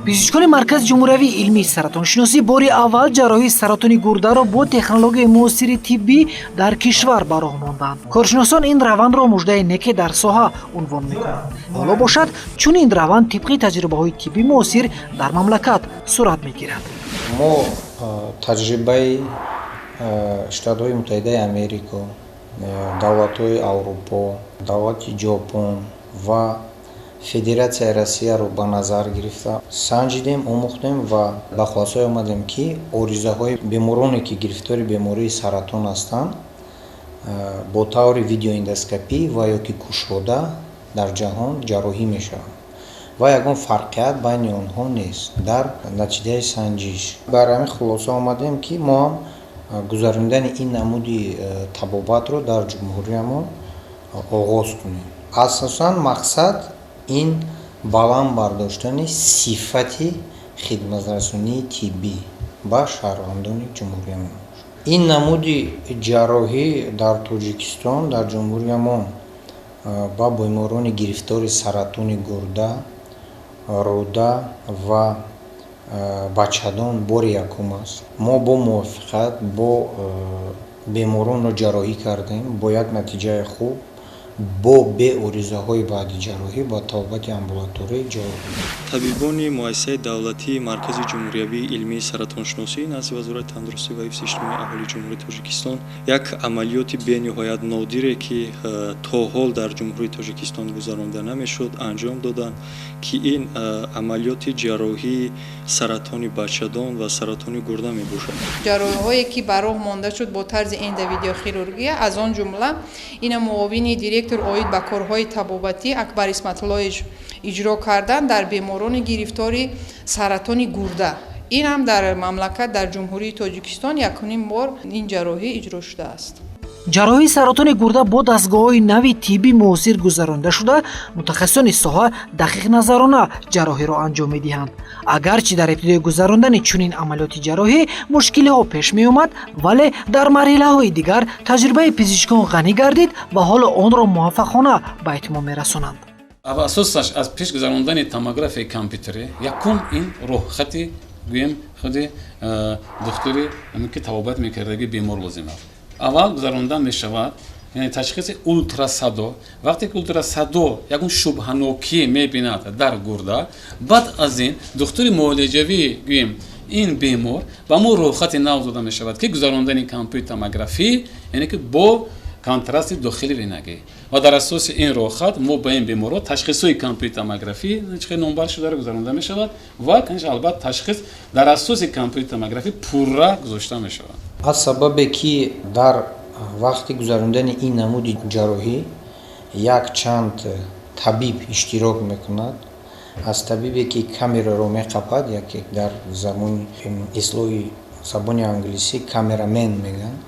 Пизишкони Маркази ҷумҳуриявии илмии саратоншиносӣ бори аввал ҷарроҳии саратони гурдаро бо технологияи муосири тиббӣ дар кишвар ба роҳ монданд. Коршиносон ин равандро муждаи неке дар соҳа унвон мекунанд. Ҳоло бошад, чунин раванд тибқи таҷрибаҳои тиббии муосир дар мамлакат сурат мегирад. Мо таҷрибаи Штатҳои Муттаҳидаи Америко, давлатҳои Аврупо, давлати Ҷопон ва Федератсияи Россияро ба назар гирифта санҷидем, омӯхтем ва ба хулосае омадем, ки оризаҳои бемороне, ки гирифтори бемории саратон ҳастанд, бо таври видеоэндоскопӣ ва ё ки кушода дар ҷаҳон ҷарроҳӣ мешаванд ва ягон фарқият байни онҳо нест. Дар натиҷаи санҷиш бар ҳамин хулоса омадем, ки мо ҳам гузарондани ин намуди табобатро дар ҷумҳуриямон оғоз кунем. Асосан мақсад ин баланд бардоштани сифати хидматрасонии тиббӣ ба шаҳрвандони ҷумҳуриямон. Ин намуди ҷарроҳӣ дар Тоҷикистон, дар ҷумҳуриямон ба беморони гирифтори саратони гурда, рӯда ва бачадон бори якум аст. Мо бо мувофиқат бо беморонро ҷарроҳӣ кардем бо як натиҷаи хуб, бо беоризаҳои баъди ҷарроҳӣ ба табобати амбулаторӣ ҷавоб додем. Табибони Муассисаи давлатии Маркази ҷумҳуриявии илмии саратоншиносӣ назди Вазорати тандурустӣ ва ҳифзи иҷтимоии аҳолии Ҷумҳурии Тоҷикистон як амалиёти бениҳоят нодире, ки то ҳол дар Ҷумҳурии Тоҷикистон гузаронда намешуд, анҷом доданд, ки ин амалиёти ҷарроҳии саратони бачадон ва саратони гурда мебошад. Ҷарроҳиҳое, ки ба роҳ монда шуд бо тарзи эндовидеохирургия, аз он ҷумла ина муовини директор оид ба корҳои табобатӣ Акбар Исматуллоевич иҷро кардан дар беморони гирифтори саратони гурда. Ин ҳам дар мамлакат, дар Ҷумҳурии Тоҷикистон якумин бор ин ҷарроҳӣ иҷро шудааст. Ҷарроҳии саратони гурда бо дастгоҳҳои нави тибби муосир гузаронида шуда, мутахассисони соҳа дақиқназарона ҷарроҳиро анҷом медиҳанд. Агарчи дар ибтидои гузарондани чунин амалиёти ҷарроҳӣ мушкилиҳо пеш меомад, вале дар марҳилаҳои дигар таҷрибаи пизишкон ғанӣ гардид ва ҳоло онро муваффақона ба итмом мерасонанд. Асосаш аз пеш гузарондани томографияи компютерӣ, якум ин роҳхати, гӯем, худи духтури, ки табобат мекардаги бемор лозим аст. Аввал гузарондан мешавад, яъне ташхиси ултрасадо. Вақте ки ултрасадо ягон шубҳанокӣ мебинад дар гурда, баъд аз ин духтури муолиҷавӣ, гӯем, ин бемор ба мо роҳхати нав дода мешавад, ки гузарондани компютер томографӣ, яъне ки бо контрасти дохили венагӣ. Ва дар асоси ин роҳхат мо ба ин беморҳо ташхисҳои компютер томографӣ, чӣ номбар шударо, гузаронда мешавад ва, конечно, албатта, ташхис дар асоси компютер томографӣ пурра гузошта мешавад. Аз сабабе ки дар вақти гузарондани ин намуди ҷарроҳӣ якчанд табиб иштирок мекунад, аз табибе, ки камераро меқапад, яке дар забони ислоҳи забони англисӣ камерамен мегӯянд,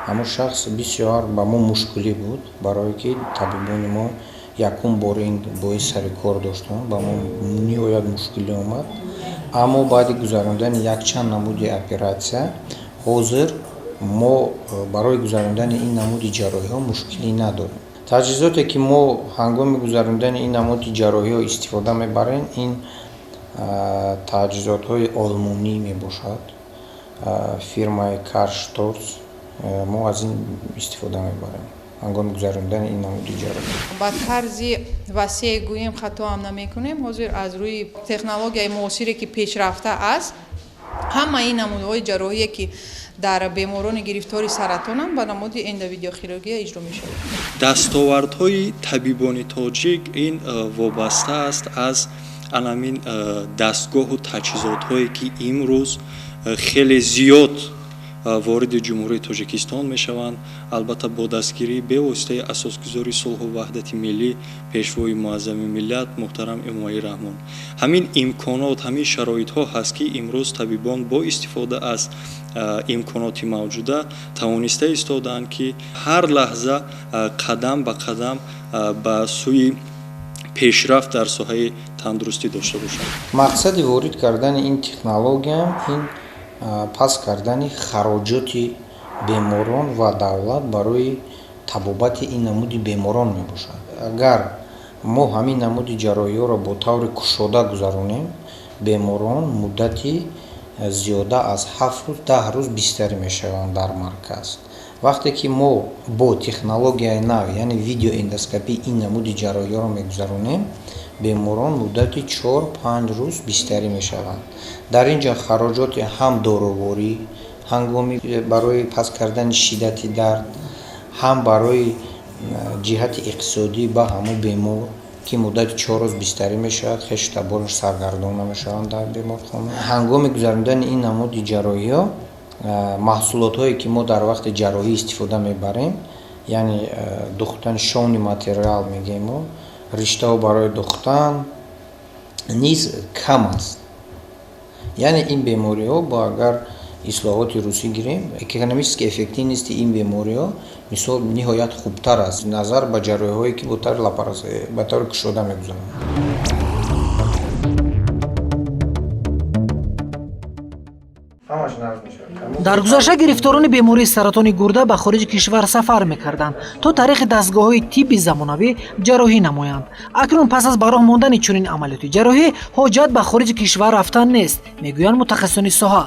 ҳамон шахс бисёр ба мо мушкилӣ буд, барое ки табибони мо якум бор ин боис сари кор доштанд, ба мо ниҳоят мушкилӣ омад. Аммо баъди гузарондани якчанд намуди оператсия ҳозир мо барои гузарондани ин намуди ҷарроҳиҳо мушкилӣ надорем. Таҷҳизоте, ки мо ҳангоми гузарондани ин намуди ҷарроҳиҳо истифода мебарем, ин таҷҳизотҳои олмонӣ мебошад, фирмаи Карл Шторц. Мо аз ин истифода мебарем ҳангоми гузарондани ин намуди ҷарроҳӣ. Ба тарзи васеъ гӯем, хатоам намекунем, ҳозир аз рӯи технологияи муосире, ки пешрафта аст, ҳамаи ин намудҳои ҷарроҳие, ки дар беморони гирифтори саратонанд, ба намуди эндовидеохирургия иҷро мешавад. Дастовардҳои табибони тоҷик ин вобаста аст аз анамин дастгоҳу таҷҳизотҳое, ки имрӯз хеле зиёд вориди Ҷумҳурии Тоҷикистон мешаванд, албатта, бо дастгирии бевоситаи Асосгузори сулҳу ваҳдати миллӣ, Пешвои муаззами миллат муҳтарам Эмомалӣ Раҳмон. Ҳамин имконот, ҳамин шароитҳо ҳаст, ки имрӯз табибон бо истифода аз имконоти мавҷуда тавониста истодаанд, ки ҳар лаҳза қадам ба қадам ба сӯи пешрафт дар соҳаи тандурустӣ дошта бошанд. Мақсади ворид кардани ин технологиям ин паст кардани хароҷоти беморон ва давлат барои табобати ин намуди беморон мебошад. Агар Мо ҳамин намуди ҷарроҳиҳоро бо таври кушода гузаронем, беморон муддати зиёда аз 7 рӯз, 10 рӯз бистарӣ мешаванд дар марказ. Вақте ки мо бо технологияи нав, яъне видеоэндоскопӣ, ин намуди ҷарроҳиҳоро мегузаронем, беморон муддати 4-5 рӯз бистарӣ мешаванд. Дар ин ҷо хароҷоти ҳам доруворӣ ҳангоми барои паст кардани шиддати дард, ҳам барои ҷиҳати иқтисодӣ ба ҳамун бемор, ки муддати 4 рӯз бистарӣ мешавад, хешу табораш саргардон намешаванд дар беморхона. Ҳангоми гузарондани ин намуди ҷарроҳиҳо маҳсулотҳое, ки мо дар вақти ҷарроҳӣ истифода мебарем, яъне духтани шовни материал мегӯем мо, риштаҳо барои духтан низ кам аст. Яъне ин бемориҳо бо агар ислоҳоти русӣ гирем, экономически эффективности ин бемориҳо мисол ниҳоят хубтар аст назар ба ҷарроҳиҳое, ки ба таври кушода мегузаранд. Дар гузашта гирифторони бемории саратони гурда ба хориҷи кишвар сафар мекарданд, то тариқи дастгоҳҳои тибби замонавӣ ҷарроҳӣ намоянд. Акнун пас аз ба роҳ мондани чунин амалиёти ҷарроҳӣ ҳоҷат ба хориҷи кишвар рафтан нест, мегӯянд мутахассисони соҳа.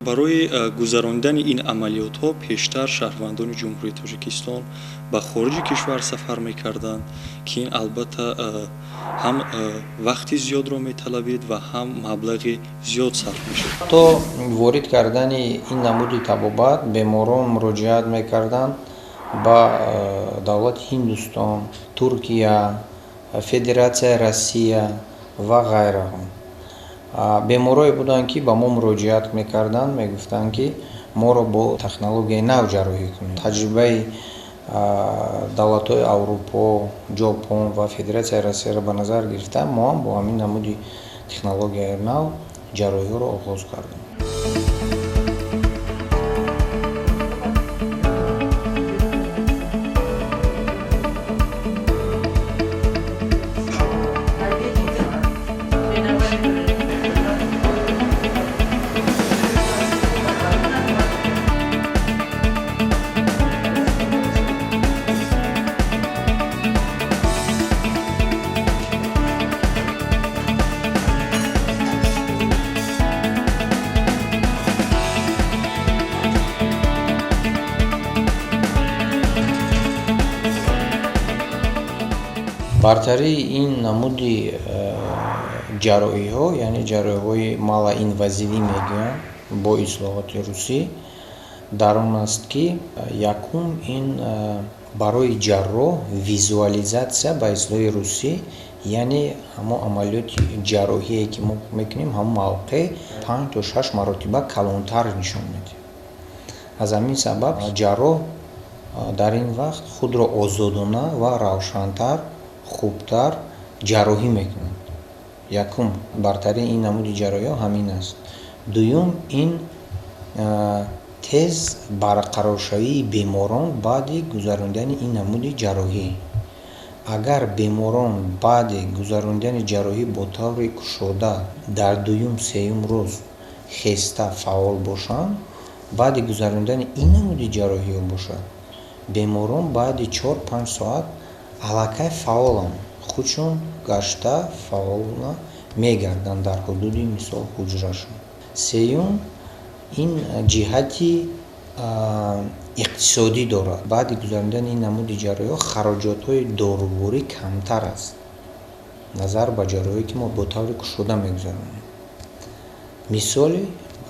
Барои гузарондани ин амалиётҳо пештар шаҳрвандони Ҷумҳурии Тоҷикистон ба хориҷи кишвар сафар мекарданд, ки ин албатта ҳам вақти зиёдро металабид ва ҳам маблағи зиёд сарф мешуд. То ворид кардани ин намуди табобат беморон муроҷиат мекарданд ба давлати Ҳиндустон, Туркия, Федератсияи Россия ва ғайраҳо. Беморое буданд, ки ба мо муроҷиат мекарданд, мегуфтанд, ки моро бо технологияи нав ҷарроҳӣ кунед. Таҷрибаи давлатҳои Аврупо, Ҷопон ва Федератсияи Россияро ба назар гирифта, мо ҳам бо ҳамин намуди технологияи нав ҷарроҳиҳоро оғоз кардем. Бартарии ин намуди ҷарроҳиҳо, яъне ҷарроҳиҳои малоинвазивӣ мегӯянд бо ислоҳоти русӣ, дар он аст, ки якум ин барои ҷарроҳ визуализатсия ба ислоҳи русӣ, яъне ҳамон амалиёти ҷарроҳие, ки мо мекунем, ҳамон мавқеъ 5 то 6 маротиба калонтар нишон медиҳад. Аз ҳамин сабаб ҷарроҳ дар ин вақт худро озодона ва равшантар, хубтар ҷарроҳӣ мекунад. Якум бартарии ин намуди ҷарроҳиҳо ҳамин аст. Дуюм ин тез барқароршавии беморон баъди гузарондани ин намуди ҷарроҳӣ. Агар беморон баъди гузарондани ҷарроҳӣ бо таври кушода дар дуюм, сеюм рӯз хеста фаъол бошанд, баъди гузарондани ин намуди ҷарроҳиҳо бошад, беморон баъди 4-5 соат аллакай фаъоланд, худшон гашта фаъолона мегарданд дар ҳудуди мисол ҳуҷрашон. Сеюм ин ҷиҳати иқтисодӣ дорад. Баъди гузарондани ин намуди ҷарроҳиҳо хароҷотҳои доруворӣ камтар аст назар ба ҷарроҳие, ки мо бо таври кушода мегузаронем. Мисоли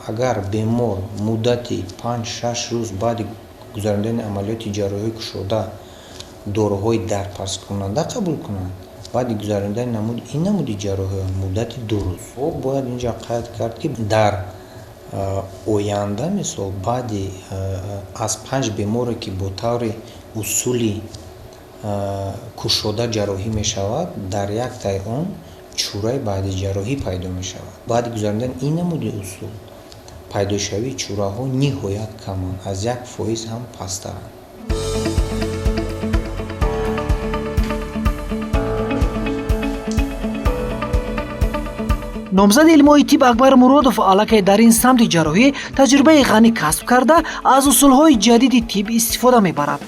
агар бемор муддати 5-6 рӯз баъди гузарондани амалиёти ҷарроҳии кушода доруҳои дардпасткунанда қабул кунад, баъди гузарондани ин намуди ҷарроҳиҳо муддати 2 рӯз. Бояд инҷа қайд кард, ки дар оянда мисол баъди аз 5 беморе, ки бо таври усули кушода ҷарроҳӣ мешавад, дар яктаи он чӯраи баъди ҷарроҳӣ пайдо мешавад. Баъди гузарондани ин намуди усул пайдошавии чӯраҳо ниҳоят каманд, аз 1% ҳам пасттаранд. Номзади илмҳои тиб Акбар Муродов аллакай дар ин самти ҷарроҳӣ таҷрибаи ғанӣ касб карда, аз усулҳои ҷадиди тиб истифода мебарад.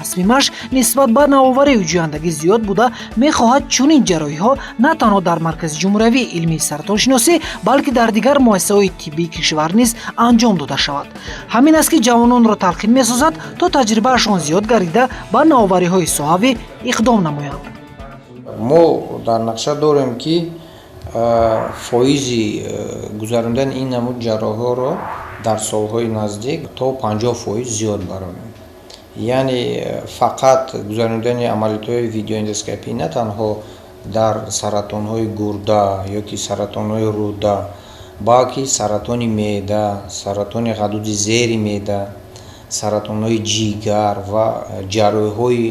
Тасмимаш нисбат ба навоварию ҷӯяндагӣ зиёд буда, мехоҳад чунин ҷарроҳиҳо на танҳо дар Маркази ҷумҳуриявии илмии саратоншиносӣ, балки дар дигар муассисаҳои тиббии кишвар низ анҷом дода шавад. Ҳамин аст, ки ҷавононро талқин месозад, то таҷрибаашон зиёд гардида, ба навовариҳои соҳавӣ иқдом намоянд. Мо дар нақша дорем, ки фоизи гузарондани ин намуд ҷарроҳиҳоро дар солҳои наздик то 50% зиёд барорем. Яъне фақат гузарондани амалиётҳои видеоэндоскопӣ на танҳо дар саратонҳои гурда ё ки саратонҳои рӯда, балки саратони меъда, саратони ғадуди зери меъда, саратонҳои ҷигар ва ҷарроҳиҳои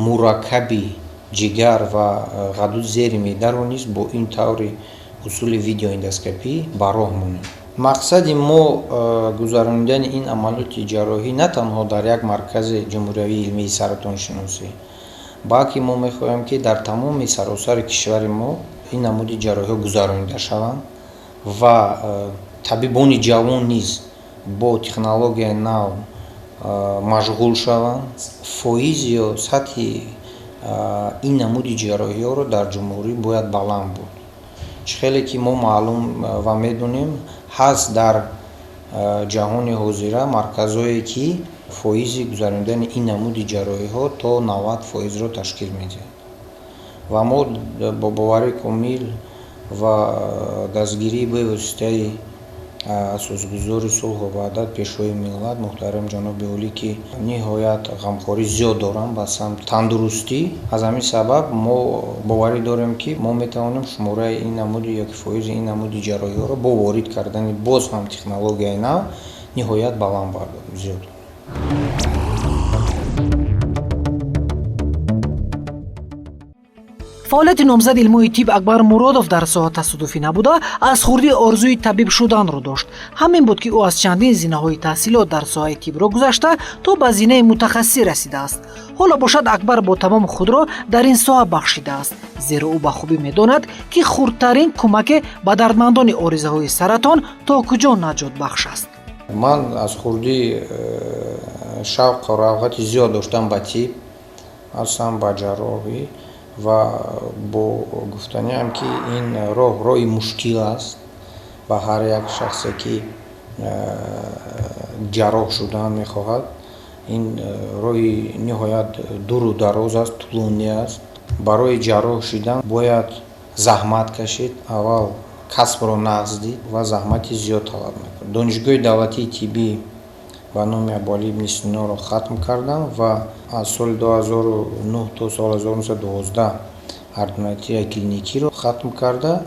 мураккаби ҷигар ва ғадуди зери меъдаро низ бо ин таври усули видеоэндоскопӣ ба роҳ монем. Мақсади мо гузаронидани ин амалиёти ҷарроҳӣ на танҳо дар як маркази ҷумҳуриявии илмии саратоншиносӣ, балки мо мехоҳем, ки дар тамоми саросари кишвари мо ин намуди ҷарроҳиҳо гузаронида шаванд ва табибони ҷавон низ бо технологияи нав машғул шаванд. Фоиз ё сатҳи ин намуди ҷарроҳиҳоро дар ҷумҳурӣ бояд баланд буд. Чӣ хеле ки мо маълум ва медонем, ҳаст дар ҷаҳони ҳозира марказҳое, ки фоизи гузаронидани ин намуди ҷарроҳиҳо то 90%-ро ташкил медиҳад, ва мо бо боварии комил ва дастгирии бевоситаи асосгузори сулҳу ваҳдат, Пешвои миллат, муҳтарам ҷаноби олӣ, ки ниҳоят ғамхорӣ зиёд доранд ба самти тандурустӣ, аз ҳамин сабаб мо боварӣ дорем, ки мо метавонем шумораи ин намуди ёки фоизи ин намуди ҷарроҳиҳоро бо ворид кардани боз ҳам технологияи нав ниҳоят баланд бардорем, зиёд. Фаъолияти номзади илмҳои тиб Акбар Муродов дар соҳа тасодуфӣ набуда, аз хурдӣ орзуи табиб шуданро дошт. Ҳамин буд, ки ӯ аз чандин зинаҳои таҳсилот дар соҳаи тибро гузашта, то ба зинаи мутахассисӣ расидааст. Ҳоло бошад, Акбар бо тамом худро дар ин соҳа бахшидааст, зеро ӯ ба хубӣ медонад, ки хурдтарин кӯмаке ба дардмандони оризаҳои саратон то куҷо наҷотбахш аст. Ман аз хурдӣ шавқу рағбати зиёд доштам ба тиб, аслан ба ҷарроҳӣ, ва бо гуфтаниам, ки ин роҳ роҳи мушкил аст ба ҳар як шахсе, ки ҷарроҳ шудан мехоҳад. Ин роҳи ниҳоят дуру дароз аст, тӯлонӣ аст. Барои ҷарроҳ шидан бояд заҳмат кашид, аввал касбро нағз дид ва заҳмати зиёд талаб мекунад. Донишгоҳи давлатии тиббӣ ба номи Абуалӣ ибни Синоро хатм кардам ва аз соли 2009 то соли 1912 ординатураи клиникиро хатм карда,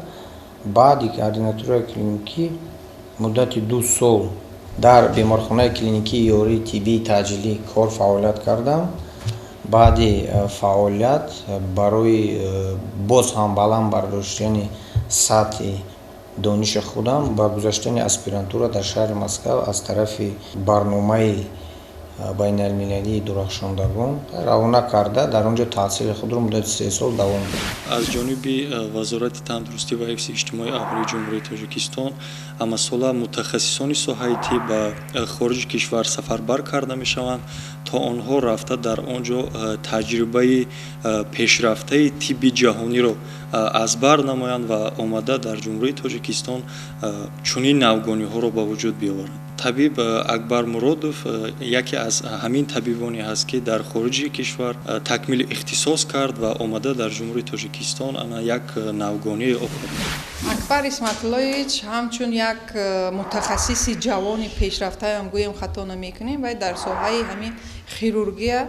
баъди ординатураи клиникӣ муддати 2 сол дар беморхонаи клиникии ёрии тиббии таъҷилӣ кор фаъолият кардам. Баъди фаъолият барои боз ҳам баланд бардоштани сатҳи дониши худам ба гузаштани аспирантура дар шаҳри Москав аз тарафи барномаи байналмилалии дурахшондагон равона карда, дар он ҷо таҳсили худро муддати 3 сол давом додам. Аз ҷониби Вазорати тандурустӣ ва ҳифзи иҷтимоии аҳолии Ҷумҳурии Тоҷикистон ҳамасола мутахассисони соҳаи тиб ба хориҷи кишвар сафарбар карда мешаванд, то онҳо рафта дар он ҷо таҷрибаи пешрафтаи тибби ҷаҳониро аз бар намоянд ва омада дар Ҷумҳурии Тоҷикистон чунин навгониҳоро ба вуҷуд биёваранд. Табиб Акбар Муродов яке аз ҳамин табибоне ҳаст, ки дар хориҷи кишвар такмили ихтисос кард ва омада дар Ҷумҳурии Тоҷикистон ана як навгоние офарид. Акбар Исматуллоевич ҳамчун як мутахассиси ҷавони пешрафтаам гӯем, хато намекунем. Вай дар соҳаи ҳамин хирургия,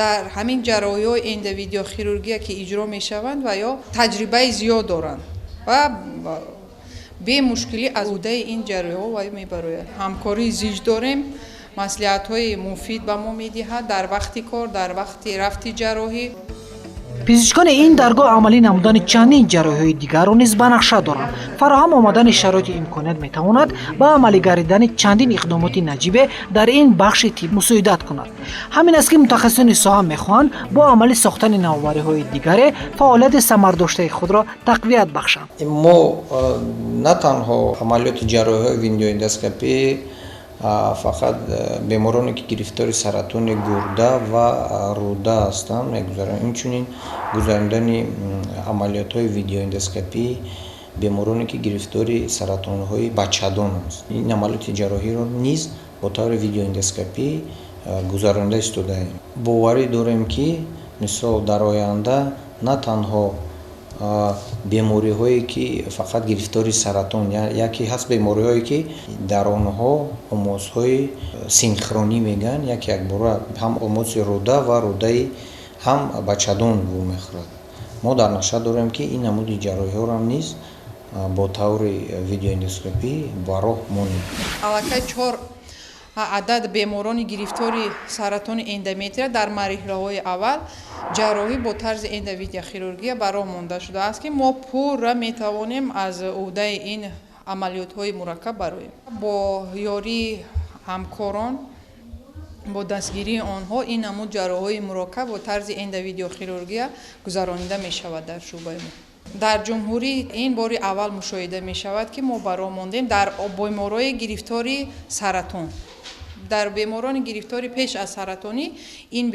дар ҳамин ҷарроҳиҳои эндовидеохирургия, ки иҷро мешаванд, ва ё таҷрибаи зиёд доранд ва бемушкилӣ аз уҳдаи ин ҷарроҳиҳо вай мебарояд. Ҳамкории зич дорем, маслиҳатҳои муфид ба мо медиҳад дар вақти кор, дар вақти рафти ҷарроҳӣ. Пизишкони ин даргоҳ амалӣ намудани чандин ҷарроҳиҳои дигарро низ ба нақша доранд. Фароҳам омадани шароити имконият метавонад ба амалӣ гардидани чандин иқдомоти наҷибе дар ин бахши тиб мусоидат кунад. Ҳамин аст, ки мутахассисони соҳа мехоҳанд бо амалӣ сохтани навовариҳои дигаре фаъолияти самардоштаи худро тақвият бахшанд. Мо на танҳо амалиёти ҷарроҳиҳои видеоэндоскопӣ. Фақат бемороне, ки гирифтори саратони гурда ва рӯда ҳастанд, мегузаронем. Инчунин гузарондани амалиётҳои видеоэндоскопӣ бемороне, ки гирифтори саратонҳои бачадон аст, ин амалиёти ҷарроҳиро низ бо таври видеоэндоскопӣ гузаронда истодаем. Боварӣ дорем, ки мисол дар оянда на танҳо бемориҳое, ки фақат гирифтори саратон, яке ҳаст бемориҳое, ки дар онҳо омосҳои синхронӣ мегӯянд, яке якбора ҳам омоси рӯда ва рӯдаи ҳам бачадон вомехӯрад. Мо дар нақша дорем, ки ин намуди ҷарроҳиҳоро низ бо таври видеоэндоскопӣ ба роҳ монем. Аллакай чор адад беморони гирифтори саратони эндометрия дар марҳилаҳои аввал ҷарроҳӣ бо тарзи эндовидеохирургия ба роҳ монда шудааст, ки мо пурра метавонем аз уҳдаи ин амалиётҳои мураккаб бароем. Бо ёрии ҳамкорон, бо дастгирии онҳо ин намуд ҷарроҳҳои мураккаб бо тарзи эндовидеохирургия гузаронида мешавад дар шӯъбаи мо. Дар ҷумҳурӣ ин бори аввал мушоҳида мешавад, ки мо ба роҳ мондем дар беморои гирифтори саратон. Дар беморони гирифтори пеш аз саратонӣ ин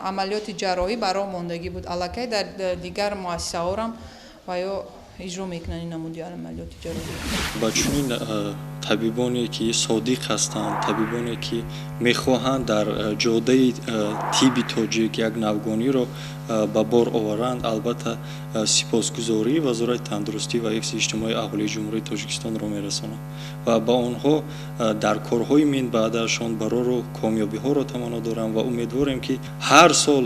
амалиёти ҷарроҳӣ ба роҳ мондагӣ буд. Аллакай дар дигар муассисаҳорам ва ё иҷро мекунанд ин намуди амалиёти ҷарроҳӣ. Ба чунин табибоне, ки содиқ ҳастанд, табибоне, ки мехоҳанд дар ҷодаи тибби тоҷик як навгониро ба бор оваранд, албатта, сипосгузории Вазорати тандурустӣ ва ҳифзи иҷтимоии аҳолии Ҷумҳурии Тоҷикистонро мерасонам ва ба онҳо дар корҳои минбаъдаашон барору комёбиҳоро таманно дорам ва умедворем, ки ҳар сол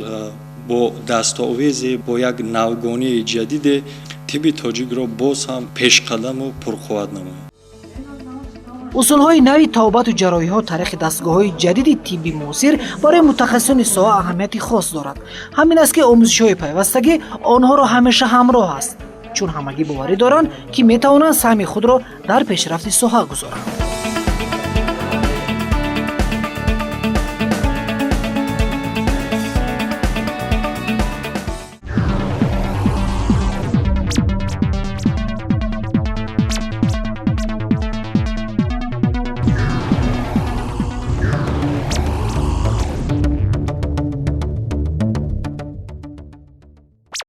бо дастовезе, бо як навгонии ҷадиде тибби тоҷикро боз ҳам пешқадаму пурқувват намояд. Усулҳои нави табобату ҷарроҳиҳо тариқи дастгоҳҳои ҷадиди тибби муосир барои мутахассисони соҳа аҳамияти хос дорад. Ҳамин аст, ки омӯзишҳои пайвастагӣ онҳоро ҳамеша ҳамроҳ аст, чун ҳамагӣ боварӣ доранд, ки метавонанд саҳми худро дар пешрафти соҳа гузоранд.